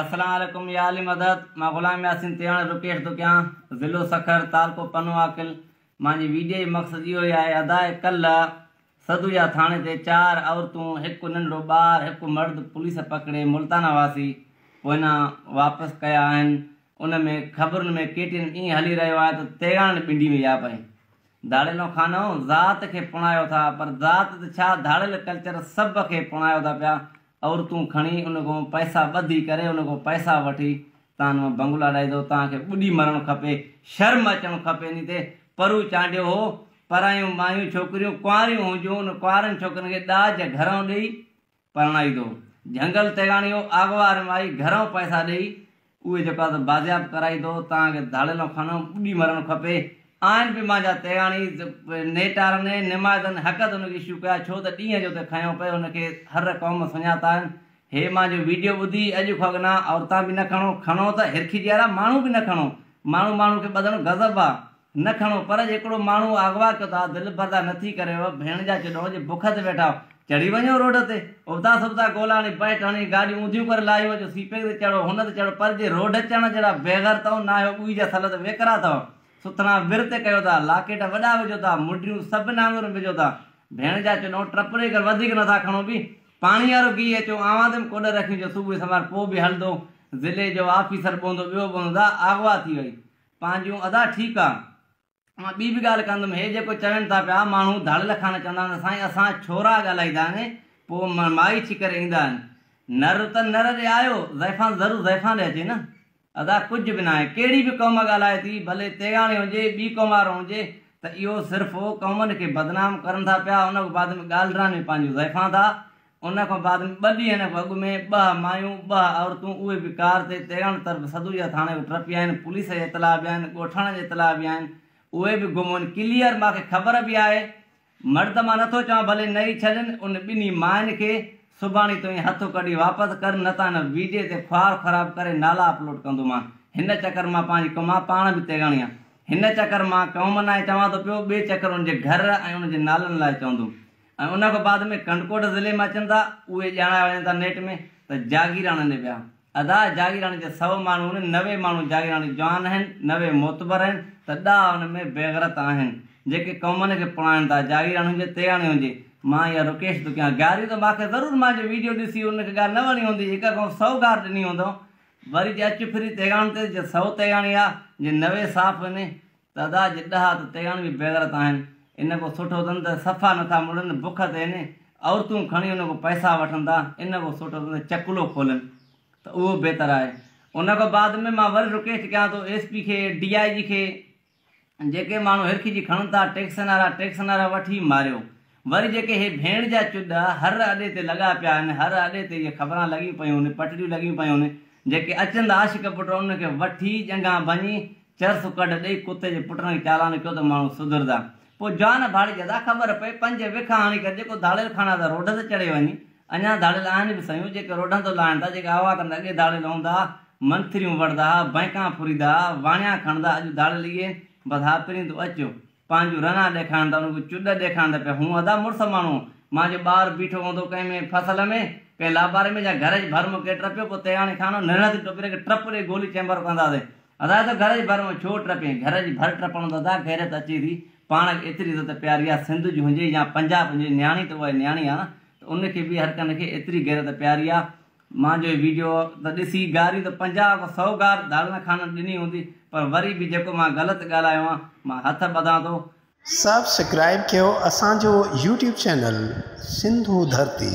السلام عليڪم يا علي مدد مان غلام ياسين تيوڻ رڪيش ٿو ڪيان ضلعو سکر تعلقو پنو عاقل مانجي ويڊيو جو مقصد اهو ئي آهي ادا ڪلهه سدويا ٿاڻي تي چار عورتون هڪ ننڍڙو ٻار هڪ مرد پوليس پڪڙي ملتانا واسي پوئنا واپس ڪيا آهن ان ۾ خبرن ۾ ڪي ٽي اين ائين هلي رهيو آهي ته تيغاڻن ٻنڊي ۾ يا پئي ڌاڙيلو خانو ذات کي پڻايو ٿا پر ذات ته ڇا ڌاڙيل ڪلچر سڀ کي پڻايو ٿا پيا عورتون کڻي ان کان پئسا ٻڌي ڪري ان کان پئسا وٺي تان مان بنگلا ڏائيندو تان کي ٻڏي مرڻ کپي شرم اچڻ کپي انهي تي پرو چانڊيو هو پرايون مايون ڇوڪريون ڪنواريون هونديون ان ڪنوارن ڇوڪرين کي ڏاج گهرئون ڏئي پرڻائيندو جهنگل تيغاڻي هو آگوار مائي گهرئون پئسا ڏئي اهي جيڪو آهي سو بازياب ڪرائيندو، توهان کي ڌاڙيلون خانو ٻڏي مرڻ کپي. آهن به مانجا تيغاڻي نيٽارن نمائندن حقت ان کي اشو ڪيا ڇو ته ڏينهن جو ته کنيو پئي ان کي هر قوم سڃاتا آهن. هي مانجو ويڊيو ٻڌي اڄ کان اڳ نه عورتان به نه کڻو کڻو ته هرکي جيارا ماڻهو به نه کڻو ماڻهو ماڻهو کي ٻڌڻ غضب آ. نه کڻو پر جيڪڙو ماڻهو اغوا ڪيو ٿا دل بردا نه ٿي ڪريو ڀيڻ جا چڏو جي بک تي ويٺا هو چڙهي وڃو روڊ تي ابتا سبتا گولا هڻي بيٽ هڻي گاڏيون اونڌيون ڪري لاهيون اچو سي پيڪ تي چڙهو هن تي چڙهو پر جي روڊ چڙهڻ جهڙا بيغرت ۽ ناهيو ٻوئي جا سلت ويڪرا اٿو سٿڻا ور تي ڪيو ٿا لاڪيٽ وڏا وجهو ٿا مڊريون سڀ نانگرن وجهو ٿا ڀيڻ جا چڏو ٽپڙي کان وڌيڪ نٿا کڻو به پاڻي وارو گيهه اچو آوان تي به ڪوڏر رکيون جو صبح سنوار پوء به هلندو ضلعي جو آفيسر ٻوندو ٻيو ٻوندو دا اغوا ٿي وئي پنهنجون ادا ٺيڪ آ. مان ٻي به ڳالهه ڪندم هي جيڪو چون ٿا پيا ماڻهو ڌاڙيل خان چوندا آهن ته سائين اسان ڇورا ڳالهائيندا آهن پوء مائي ڇي ڪري ايندا آهن نر ته نر ڏي آيو زائفان ضرور زائفان ڏي اچي نه ادا ڪجهه به ناهي ڪهڙي به قوم ڳالهائي ٿي ڀلي تيغاڻي هجي ٻي قوم وارو هجي ته اهو صرف قومن کي بدنام ڪرن ٿا پيا ان کان بعد ۾ ڳالهران ۾ پنهنجون زائفان ٿا ان کان بعد ۾ ٻه ڏينهن کان اڳ ۾ ٻه مايون، ٻه عورتون اهي به ڪار تي تيغاڻ طرف سدوجا ٿاڻي کان ٽپي آهن، پوليس جا اطلاع به آهن، ڳوٺاڻن جا اطلاع به آهن، اهي به گم آهن، ڪليئر مان کي خبر به آهي، مرد مان نٿو چوان ڀلي نه ئي ڇڏين، ان ٻنهي ماين کي سڀاڻي توهين هٿ ڪڍي واپس ڪر نه ته هن ويڊيو تي خوار خراب ڪري نالا اپلوڊ ڪندومان، هن چڪر مان پنهنجي قوم مان پاڻ به تيغاڻي آهيان، هن چڪر مان قوم ناهي چوان ٿو پيو، ٻئي چڪر ان جي گهر ۽ ان جي نالن لاء چوندم. ۽ ان کان بعد ۾ ڪنڊڪوٽ ضلعي مان اچن ٿا اهي ڄاڻايا وڃن ٿا نيٽ ۾ ته جاگيراڻي ڏي ويا. ادا جاگيراڻي جا سئو ماڻهو آهن 90 ماڻهو جاگيراڻي جوان آهن 90 معتبر آهن ته ڏاها ان ۾ بيغرت آهن جيڪي قومن کي پڻائن ٿا جاگيراڻي هجي تيغاڻي هجي مان اها رڪيش ٿو ڪيان گاريون ته ماکي ضرور مانجو ويڊيو ڏسي ان کي ڳالهه نه وڻي هوندي هڪ کان سئو گار ڏني هوندو وري جي اچ ڦري تيغاڻي تي جي سئو تيغاڻي آ جي 90 صاف آهن ته ادا جي ڏها ته تيغاڻ به بيغرت آهن ان ڪو سٺو اٿن ته صفا نٿا مڙن بک تي آهن عورتون کڻي ان ڪو پئسا وٺن ٿا ان ڪو سٺو اٿن ته چڪلو کولن ته اهو بهتر آهي ان کان بعد ۾ مان وري رڪويسٽ ڪيان ٿو ايس پي کي ڊي I جي کي جيڪي ماڻهو هرکي جي کڻن ٿا ٽيڪسن وارا ٽيڪسن وارا وٺي ماريو وري جيڪي هي ڀيڻ جا چڏ هر اڏي تي لڳا پيا آهن هر اڏي تي اهي خبران لڳيون پيون آهن پٽڙيون لڳيون پيون آهن جيڪي اچن ٿا عاشق پٽ انهن کي وٺي ڄنگهان ڀڃي چرس ڪڍ ڏئي ڪتي جي پٽن کي چالان ڪيو ته ماڻهو سڌردا. پوء جوان ڀاڙي جي ادا خبر پئي پنج وکا هڻي ڪري جيڪو ڌاڙيل کاڻا ته روڊ تي چڙهي وڃي. اڃان ڌاڙيل آهن به سهيون جيڪي روڊن تي لاهن ٿا جيڪي اغوا ڪن ٿا اڳي ڌاڙيل هوندا ها منٿريون وڙهدا ها بئنڪان ڦريندا ها واڻيا کڻندا اڄ ڌاڙيل اهي آهن بس ها پرين تون اچ. پنهنجون رنا ڏيکارن ٿا، انهن کي چڏ ڏيکارن ٿا پيا. هون ادا مڙس ماڻهو، مان جو ٻار بيٺو هوندو ڪنهن ۾ فصل ۾، ڪنهن لاباري ۾ يا گهر جي ڀر مان ڪي ٽپيو، پوء تيغاڻي خانو نرڙ تي ٽوپي رکي ٽپ ڏئي گولي چيمبر ڪنداسين. ادا هي ته گهر جي ڀر مان ڇو ٽپين؟ گهر جي ڀر ٽپڻ ته ادا غيرت اچي ٿي. پاڻ کي ايتري عزت پياري آ، سنڌ جي هجي يا پنجاب هجي، نياڻي ته اها ئي نياڻي آ نه، ته ان کي به هر ڪنهن کي ايتري غيرت پياري آ. مان جو هي ويڊيو ته ڏسي گاريون ته 50 کان 100 گار ڌاڙيل خانن ڏني هوندي پر وري به جيڪو مان غلط ڳالهايو آهيان مان هٿ ٻڌان ٿو. سبسڪرائيب ڪيو اسان جو يوٽيوب چينل سنڌو ڌرتي.